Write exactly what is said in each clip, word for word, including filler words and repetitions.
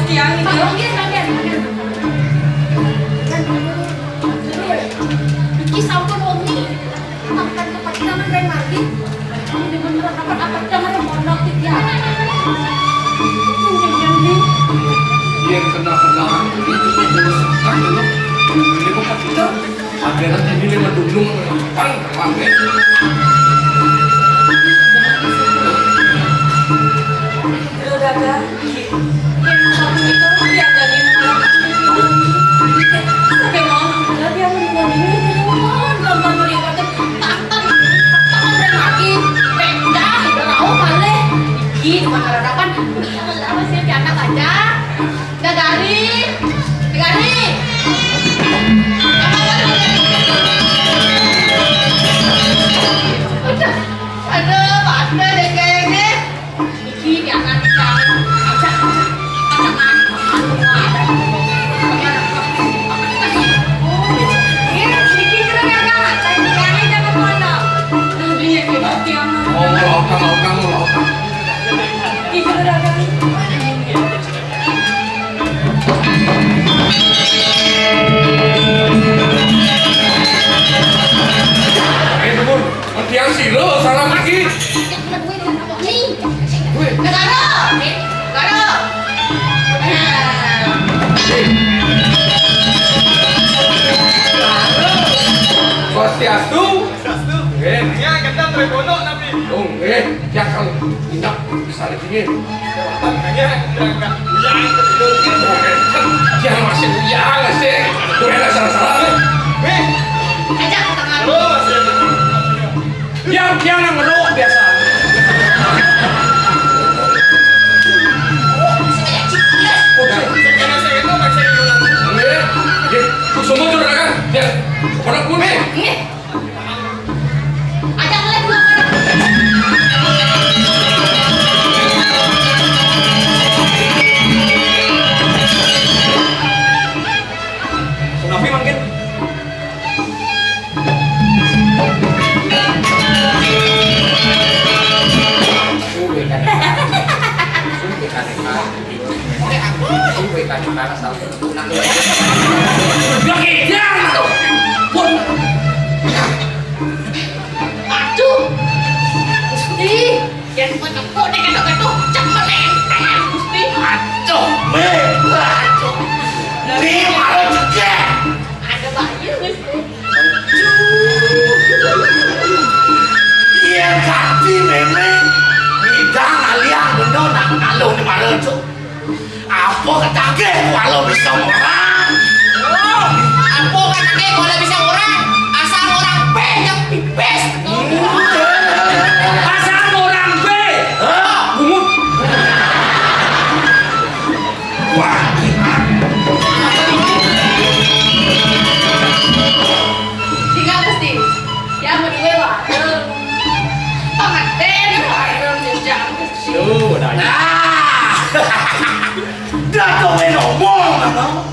Tiang iki. Iki sampun wengi. Makan kepedesan, Ren, mati. Ini bener apa-apa jangan mondok iki ya. Yen kena-kena, ini juga terus tekan dulu. Ini bukan kita. Ada nanti ini lima dulu, pang, pang, ya. Aduh, Dagang. Yang satu itu dia jadi malah sampai mau dia menunggu ini. Aduh, nonton melibatkan tantan, tantan dan lagi pecah, udah tahu malah. Ih, cuma harapan. Apa sih, anak aja? Gagari, Gagari. Aduh, aduh, mata deh kayaknya. Iki dia anak kita. Aja, aja. Anak, anak, anak. Oh, iya. Iya, sedikit juga ya, Kak. Saya bilangnya jangan pondok. Iya, iya, iya. Oh, mau lokal, lokal, lokal. Iya, juga, Kak. Eh, Dukun, tiang sira salam lagi. Nih, negara, negara. Swastiastu. Swastiastu. Nggih. Iya, kita Trebono tapi. Oh, nggih. Ya, kalau inap bisa lagi. Iya, iya, iya. Iya, masih iya, masih. Tuh, enak salah-salah. Wih. Ajak tangan. Oh, masih. Yang, yang nang ngeruk biasa. Nggih, nggih. Semua juragan. Ya. Pada kuning. Nggih. Ajak mulai dua pada. Sunapi mangkin. Aduh, Gusti, yang penepuk deh kata-kata cemelenteng, Gusti. Aduh, Mé, aduh. Ini malah juga. Ada bayi, Gusti. Iya, ganti memang. Ngidang aliang bener nak ngaluh ni mara tu. Apa ketagih kuala bisa orang? Oh, apa ketagih kuala bisa orang? Asal orang peh yang pipis. Asal orang peh. Hah? Bungut. Wah. Tinggal Gusti. Ya, berdua warung. Pengantin warung jejak Gusti. Tuh, nah. Nah. Dah tu main omong, Abang.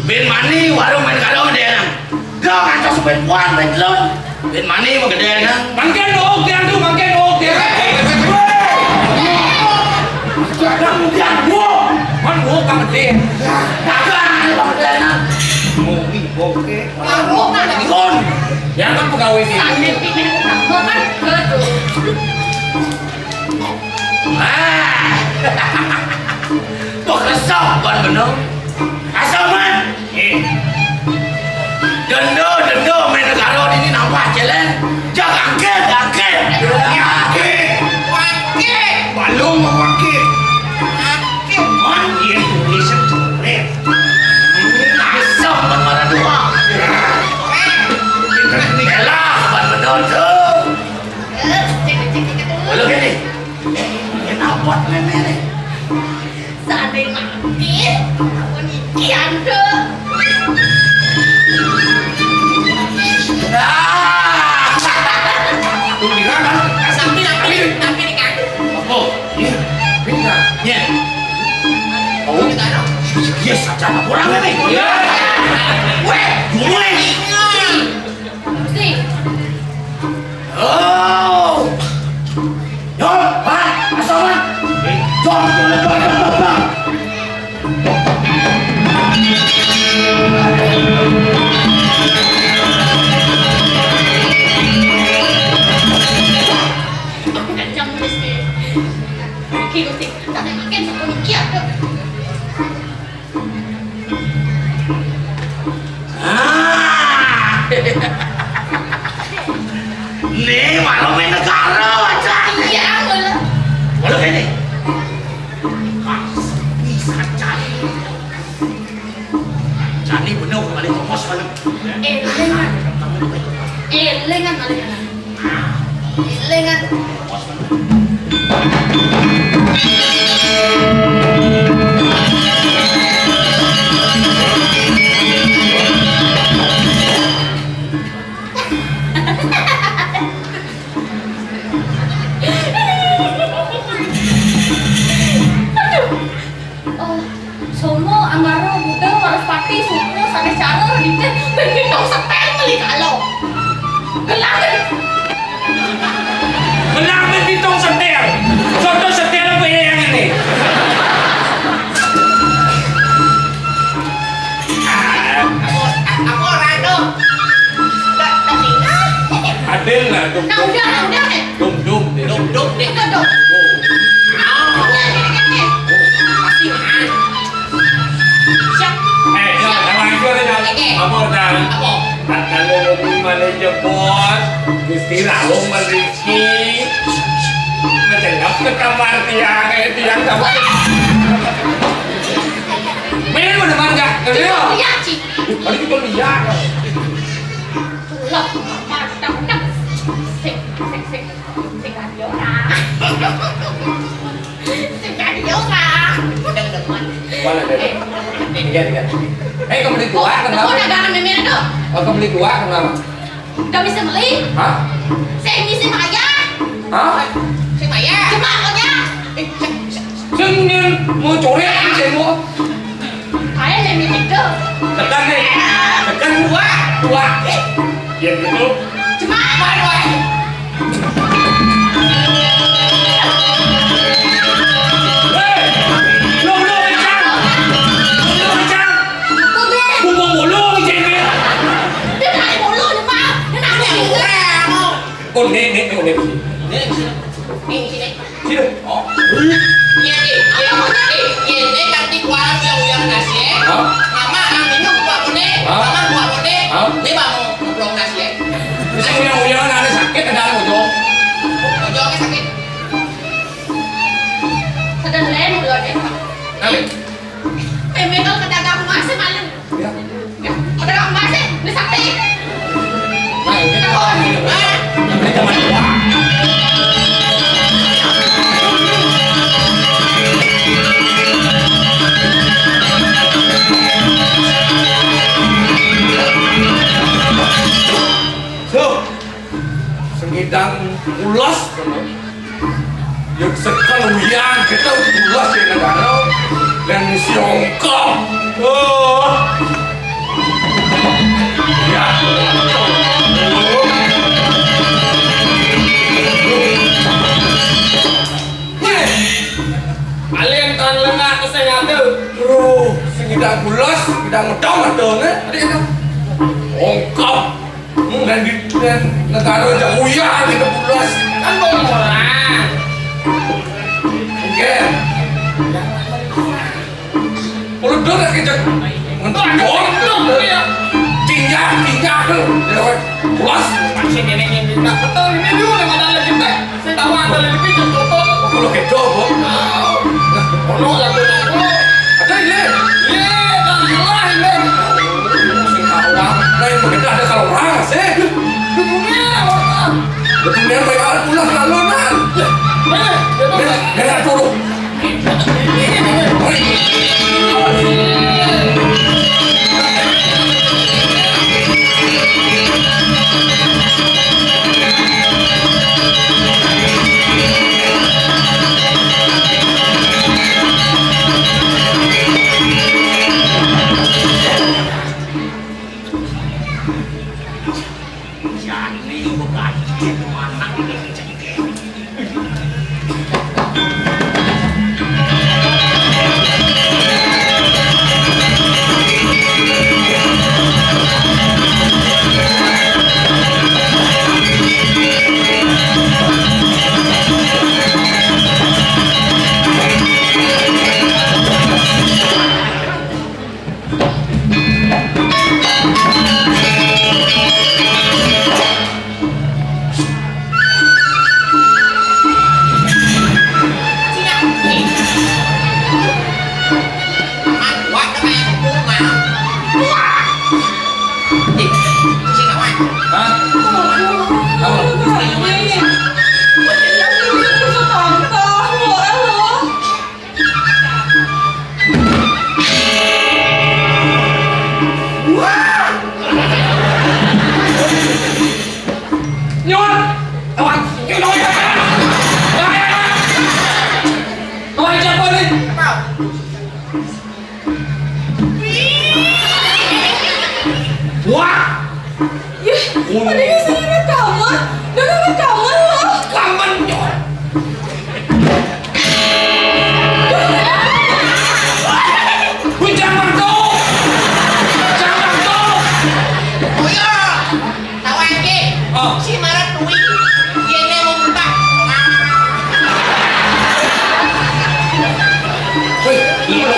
Bin mani warung main karo dia nang. Dah kacau sepet puan, main telon. Bin mani mah gede nang. Mangkin nuuk dia tu, mangkin nuuk dia. Jangan dia nuuk. Man nuuk kang gede. Dagang ni bang gede nang. Nuuk ni bokeh. Nuuk kang gede. Kon. Yang kan pegawai dia. Sambil pindah ke kantor kan betul. Ah. Kok resah ban bener. Asal man. Eh. Denda, denda, main negara ini nampak jalan. Jangan angkat, angkat. Angkat. Angkat. Balung mau angkat. Angkat. Man, iya, tulisan tulis. Asal man marah dua. Elah, ban bener tu. Lalu gini. Ini nampak nenek ni. Sanding mati, aku niki anda. Ah! Tunggu kan? Sampai, sampai, sampai di kaki. Apa? Iya. Pindah. Iya. Oh, kita ada. Yes, ada apa kurang ni? Iya. Weh, gue. Gusti. Oh. Yo, Pak, asal, Pak. Yo, yo, yo, yo, yo, yo. Gusti, tak makin sepuluh kiat. Ah! Né malu main negara, wajan. Iya, malu. Malu ini. Bisa cari. Jani bener kali bos, kali. Élingan. Élingan kali. Élingan. Aduh. Oh, Somo, Anggara, Buda, Waraspati, Sukma, Saniscara, Raditya, bén pitung setél meli kala. Gelang bén. Gelang bén pitung setél. Conto setél apa yang ini? Apa, apa orang tu? Dah, dah tinggal. Adil lah tu. Nah, udah, nah, udah, eh. Dum, dum, dum. Dum, dum, dum. Dum, dum. Oh. Ah. Udah, udah, udah, udah. Pasti, ah. Siap. Eh, ya, sama itu ada yang. Oke. Apa dah? Apa? Kata lo ngomong mana jebot, Gusti Rawung meriki. Macam apa kamar tiang, eh, tiang sama. Main mana, Bang? Enggak. Iya, Ci. Tadi kita lihat. Lah, mantap, mantap. Sik, sik, sik. Sik, ganti orang. Sik, ganti orang. Udah, udah, Bang. Mana, mana? Eh. Tiga, tiga. Eh, kamu di tua, kenapa? Kok dagangan mémé tu? Oh, kamu di tua, kenapa? Udah bisa beli? Hah? Saya misi Maya. Hah? Saya Maya. Cuma punya. Eh, saya, saya, Sing nyén mau coret, sing mau. Kayak yang itu. Tekan nih. Tekan. Dua. Dua. Ya gitu. Cuma apa, dua? Hei, lo, lo, kencang. Lo, lo, kencang. Tuh, deh. Bumbung mulu, kencang. Dia naik mulu, lupa. Dia naik mulu. Oh, nih, nih, nih, nih. Nih, sini. Nih, sini. Sini. Oh. Iya, iya, iya, iya, iya, ini kan di kuaran yang uyang nasi, eh. Hah? Mama, ah, minum kuah kuning, hah? Mama kuah kuning, hah? Ini mau ngobrol nasi, eh. Bisa uyang-uyang, ada sakit, ada ujung. Ujungnya sakit. Sedang lain, udah deh. Nanti. Mémé kalau ke dagang emas, malu. Ya. Ada orang masih, ini sakti. Nah, ini telepon. Ini teman gua. Tuh, sengidang ulas. Yuk sekel uyang kita ulas ya negara. Dan siongkok. Oh. Ya. Weh, paling kan lengah tu saya ada. Bro, sengidang ulas, sengidang medang ada né. Ada kata. Ongkop. Hmm, dan di, dan negara aja uyah gitu, pulas. Kan mau orang. Oke. Kalau dor lagi cek. Untuk dor, dor, ya. Tinjak, tinjak tuh. Ya, weh. Pulas. Masih nenek ini. Nah, betul ini dulu, yang ada lagi teh. Tawa ada lebih tutup. Aku lo kedo, Bang. Ono lagu itu. Ada ini. Iya, kan murah ini. Sing kawan. Nah, yang begitu ada kalau orang sih. Dunia orang. Dunia baik orang pulang lalu nah. Mana? Mana? Mana turun? Wah! Yah, ada yang sini rekaman. Udah rekaman loh. Rekaman, Nyoy. Wih, jangan tuh. Jangan tuh. Oh iya. Tahu aja. Oh. Si Marat Dwi. Dia mau buka. Wih, iya.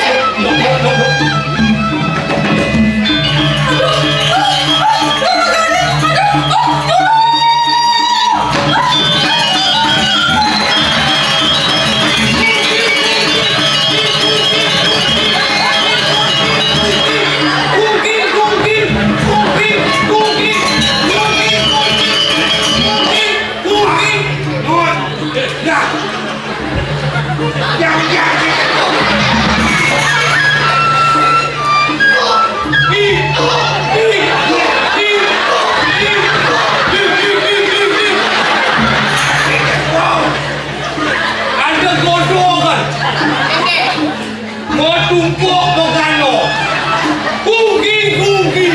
Ada godongan. Mau tumpuk begano. Kugi, kugi.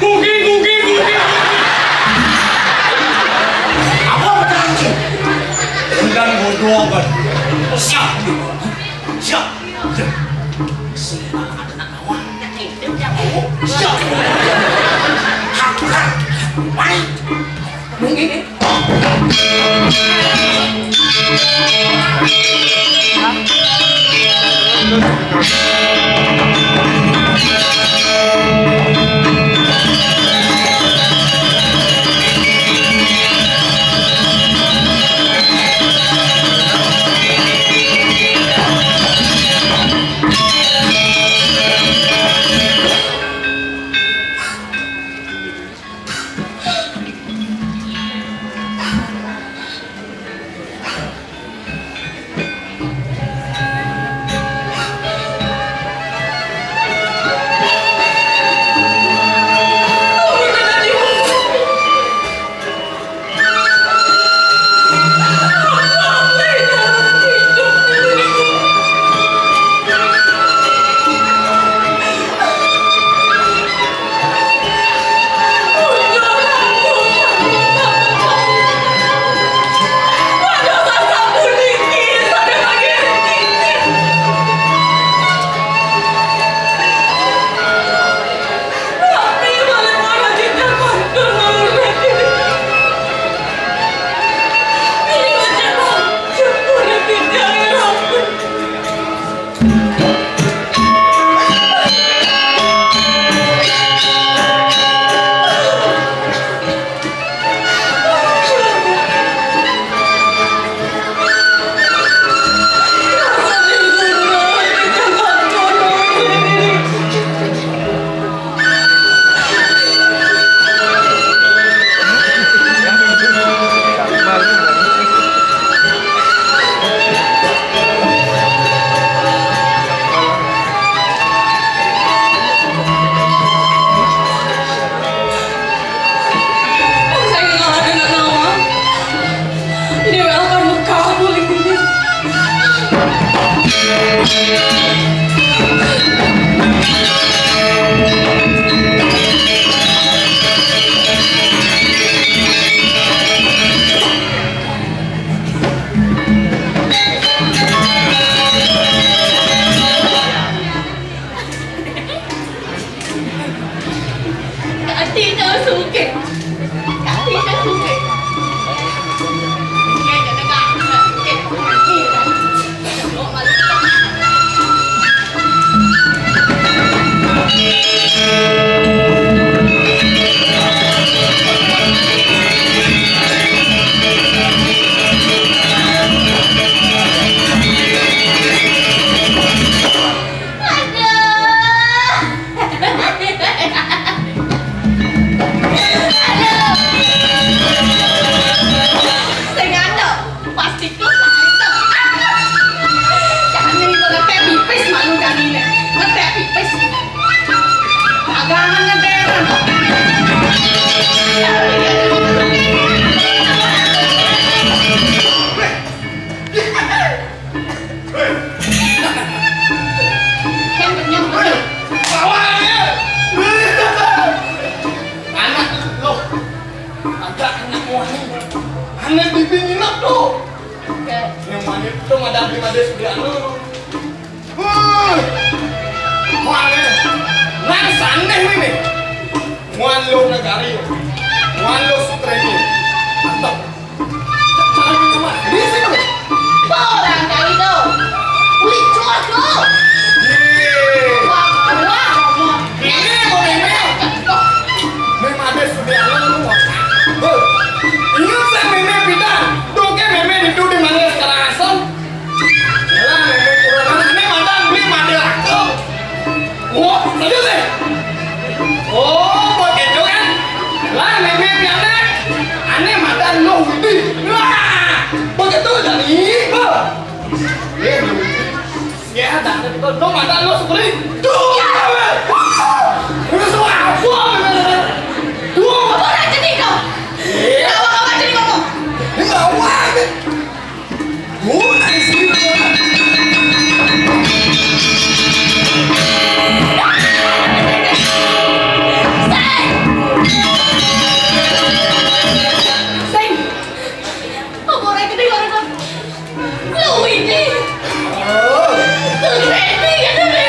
Kuki, kuki, kuki, kuki. Apa beneran sih? Udah bodoh kan. Siap. Siap. Siap. Siap. Mungkin. Saya nggak ada nawang. Ini akan mekar kulit ini. Ati tak suka. Ati tak suka. Dia jangan tak suka. Tapi pada sudah anu. Wah. Mana? Nang sandeh ini. Muan lo negari. Muan lo sutremi. Mantap. Cara ini mah. Ini sih, Bang. Orang kali itu. Wih, cuak lo. Ye. Wah, wah, wah. Ini mau ini. Memang ada sudah anu. Hei. Ingat saya meme pidan. Duh, ké meme ditu di mana sekarang asal? Lah, meme kurang anak. Ini madan, beli madan aku. Oh, serius, eh? Oh, begitu kan? Lah, meme pianak. Ane madan lo hudi. Wah, begitu jadi. Heh. Ya, dah, dah, dah, dah, mata lu seperti itu. Ini semua apa? Tuh. Apa aja nih kau? Iya. Apa, apa aja nih ngomong? Ini nggak apa. Gue nangis gitu. Seng! Seng! Apa orang gede orang kau? Lu ini. Lu ini kan lu ini.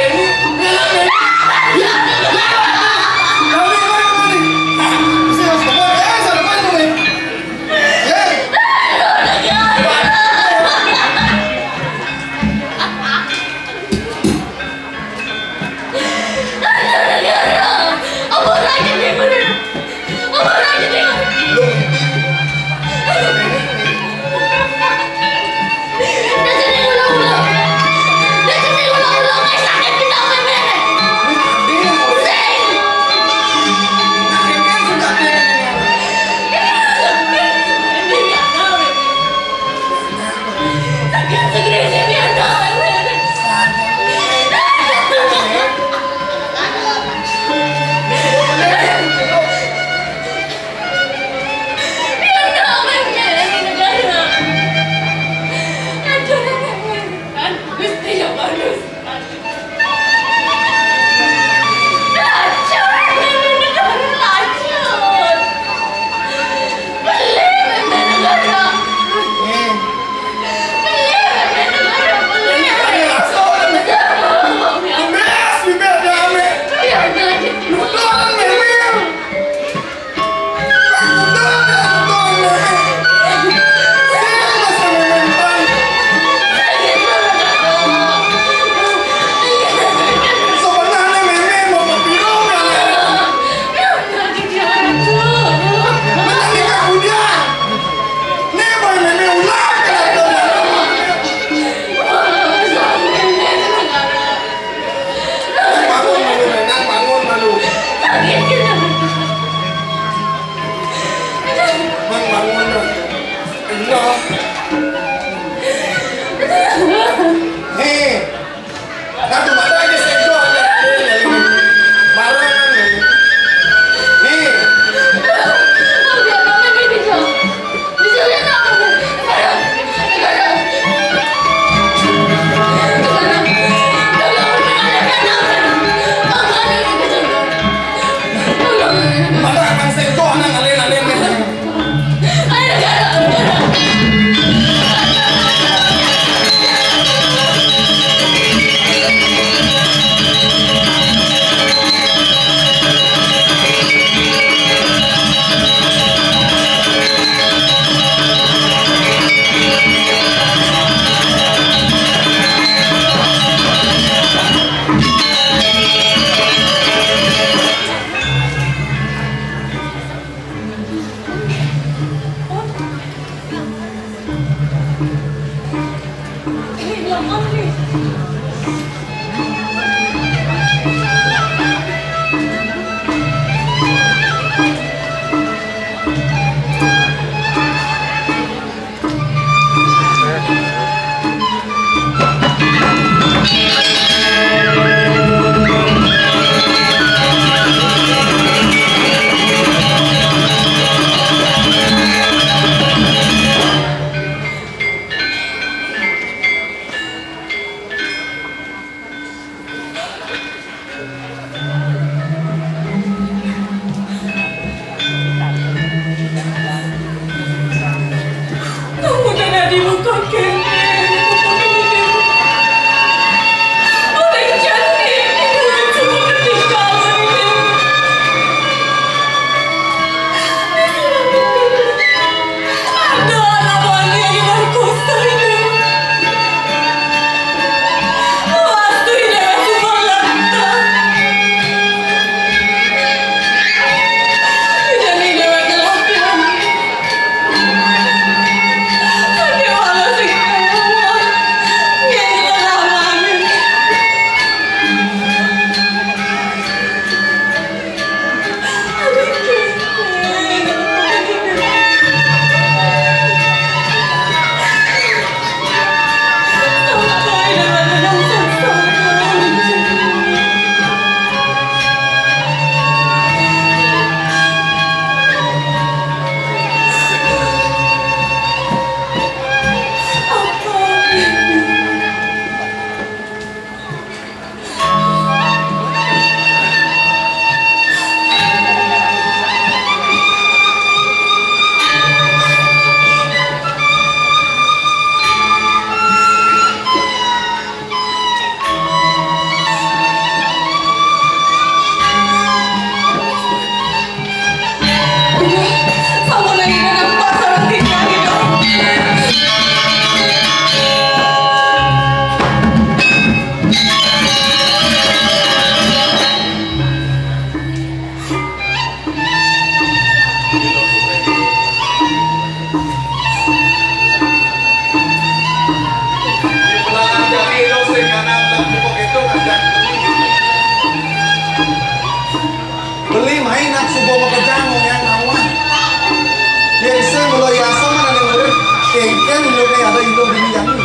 Ada iluh dini jani.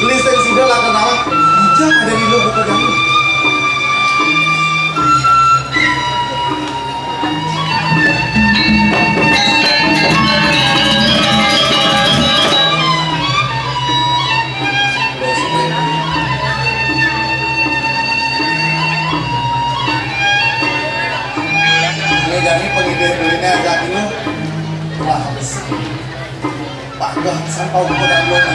Beli sing sida lakar nawang. Dija ada iluh buka jani. Ini jani pengidih beliné ajak iluh. Wah, besi. Panggah sampau ukur dan lona.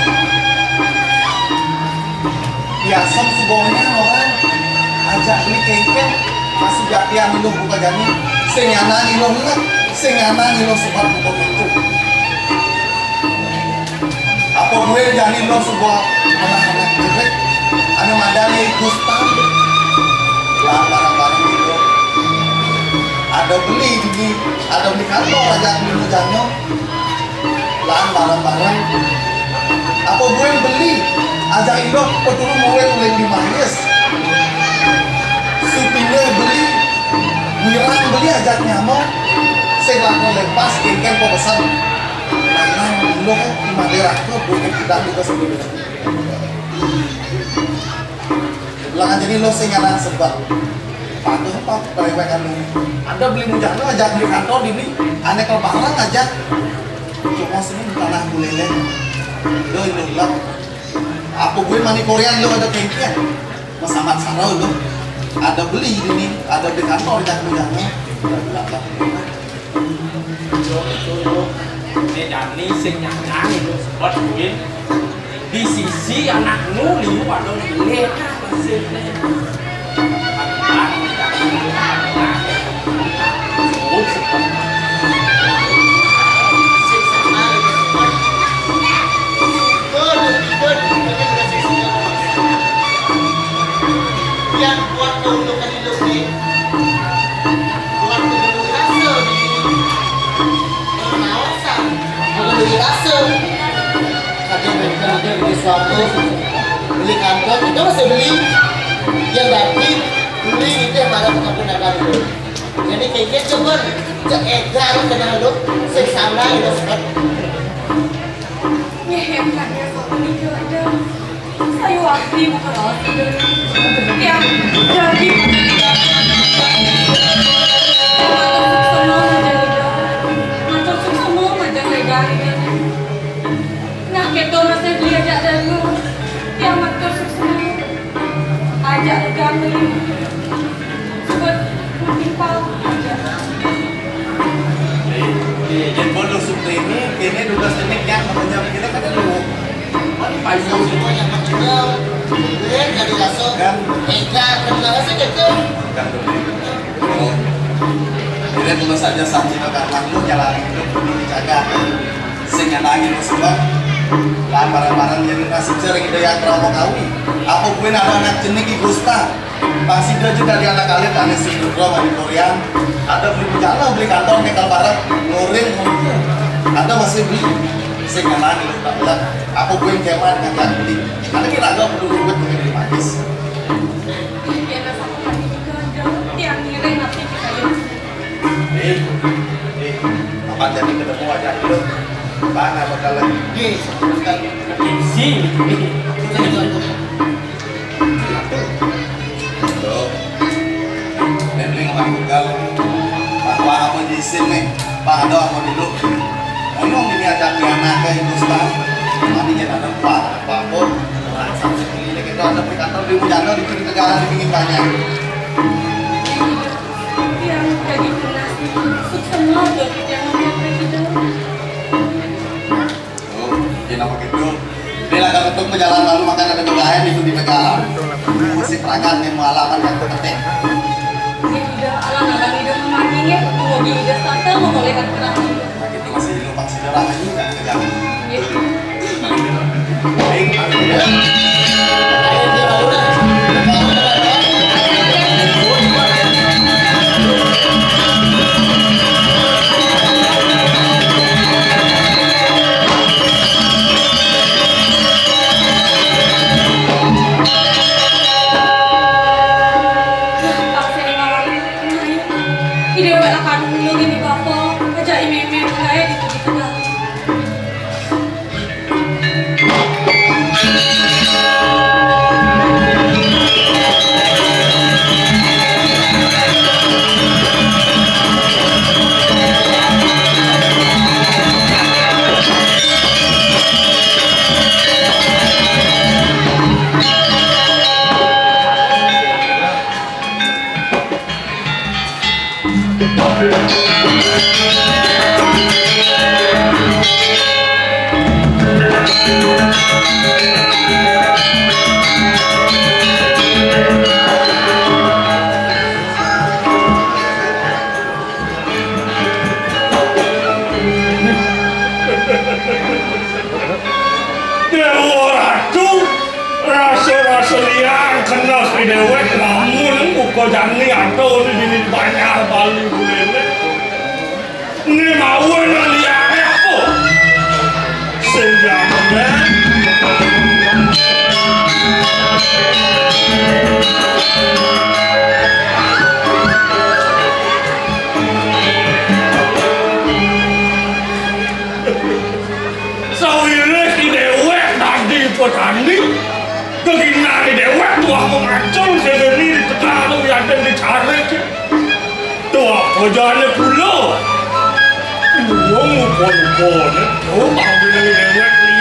Biasa subohnya orang ajak beli kengkeng, masih jatian iluh buka jani. Sing nyanang iluh nget, sing nyanang iluh sebat buka pintu. Apa buin jani iluh sebuah anak-anak jelek, anu madani Gustaf. Lah barang-barang iluh. Ada beli ini, ada beli kantor ajak beli mujana. Lan bareng-bareng. Apa buin beli? Ajak iluh petulung murid ulih di manis. Supine beli, wirang beli ajak nyama. Sing lakon lepas kengkeng pemesen. Lanang iluh di madiraka bukit gedang kita sendiri. Ulangan jani lo sing ngarang sebab. Patuh apa? Kerewek anu. Ada beli mujana ajak beli kantor dini. Ané kelebaran aja. Cuma sini tanah buleleng. Lo ini ulang. Apa gue mani Korea lo ada kengkian? Mas Amat Sarau lo. Ada beli dini, ada beli kantor ajak mujana. Ini jani sing nyanang itu sebab duit di sisi anak nu liu pada nilai masih. Yang kuat untuk hidup nih. Waktu dulu rasa di pengawasan. Waktu dulu rasa. Ada mereka ada di suatu beli kantor, kita masih beli. Yang tadi beli itu yang mana kita gunakan itu. Jadi kayaknya coba cek egar kenal lu, sing sana gitu. Ngehebat ya, kok menikah ada. Sayu wakti bukan awak tidur. Ya, jadi bukan tidak. Matur suksma majeng ida. Matur suksma majeng ida. Nah, kita masih beli aja dulu. Ya, matur suksma. Ajak lega beli. Sebut timpal. Di, di, di Pondok Supreme, ini tugas teknik yang namanya kita kan lu. Mana Pak Ibu semua yang maksudnya, gue dari Lasso, kan? Eka, kenapa sih gitu? Kan dulu. Oh. Jadi, tentu saja saksi bakal langsung jalan hidup dijaga. Sing nyanangin sebab lah barang-barang jadi nasib sering ida yang trauma kawi. Apa pun ada anak jenis di Gusta. Masih ada juga di anak alit ane si Nutro mani Korea. Ada beli bujana, beli kantor, nyekel barang, nguring, ada masih beli. Sing ngenang itu tak berat. Aku buin kemat ngajak beli. Ada kira agak perlu ribet dengan beli manis. Yang ngiring nanti kita ini. Nih, nih, apa jadi ketemu aja dulu? Bang, apa kalau? Nih, bukan. Sih. Tuh. Nending sama Google. Pak, Pak, apa di sini? Pak, ada apa dulu? Ngomong ini ada piana kayak Gusta. Mani kita ada Pak, Pak, apa? Nah, sampai ini kita ada di kantor di Mujana di pinggir negara di pinggir banyak. Yang jadi tunas itu semua jadi jangan sampai kita. Oh, iya, apa gitu? Dia lah kalau untuk berjalan lalu makan ada kegayan itu di Tegal. Musik ragat yang mualaman yang ketek. Ini udah alang-alang udah memakinya, mau di udah starter, mau melihat kerang. Nah, gitu masih lupa sejarah lagi kan, Tegal. Iya. Baik, baik. Ide wek lah kandung lu gini bapa, aja ime-ime bae di tengah. Déwa Ratu, rasa-rasa liang kena si déwék lamun muka jani ada di dini banjar Bali kuwi. Né mawon liané apa? Sing jaman. Sawiréh si déwék dadi petani, kaginané déwék tuah pengacung segeni di tegal tu yadén dicarik. Tuah pejané pula. Wong lupa-lupa né. Oh, bang bilang déwék ni.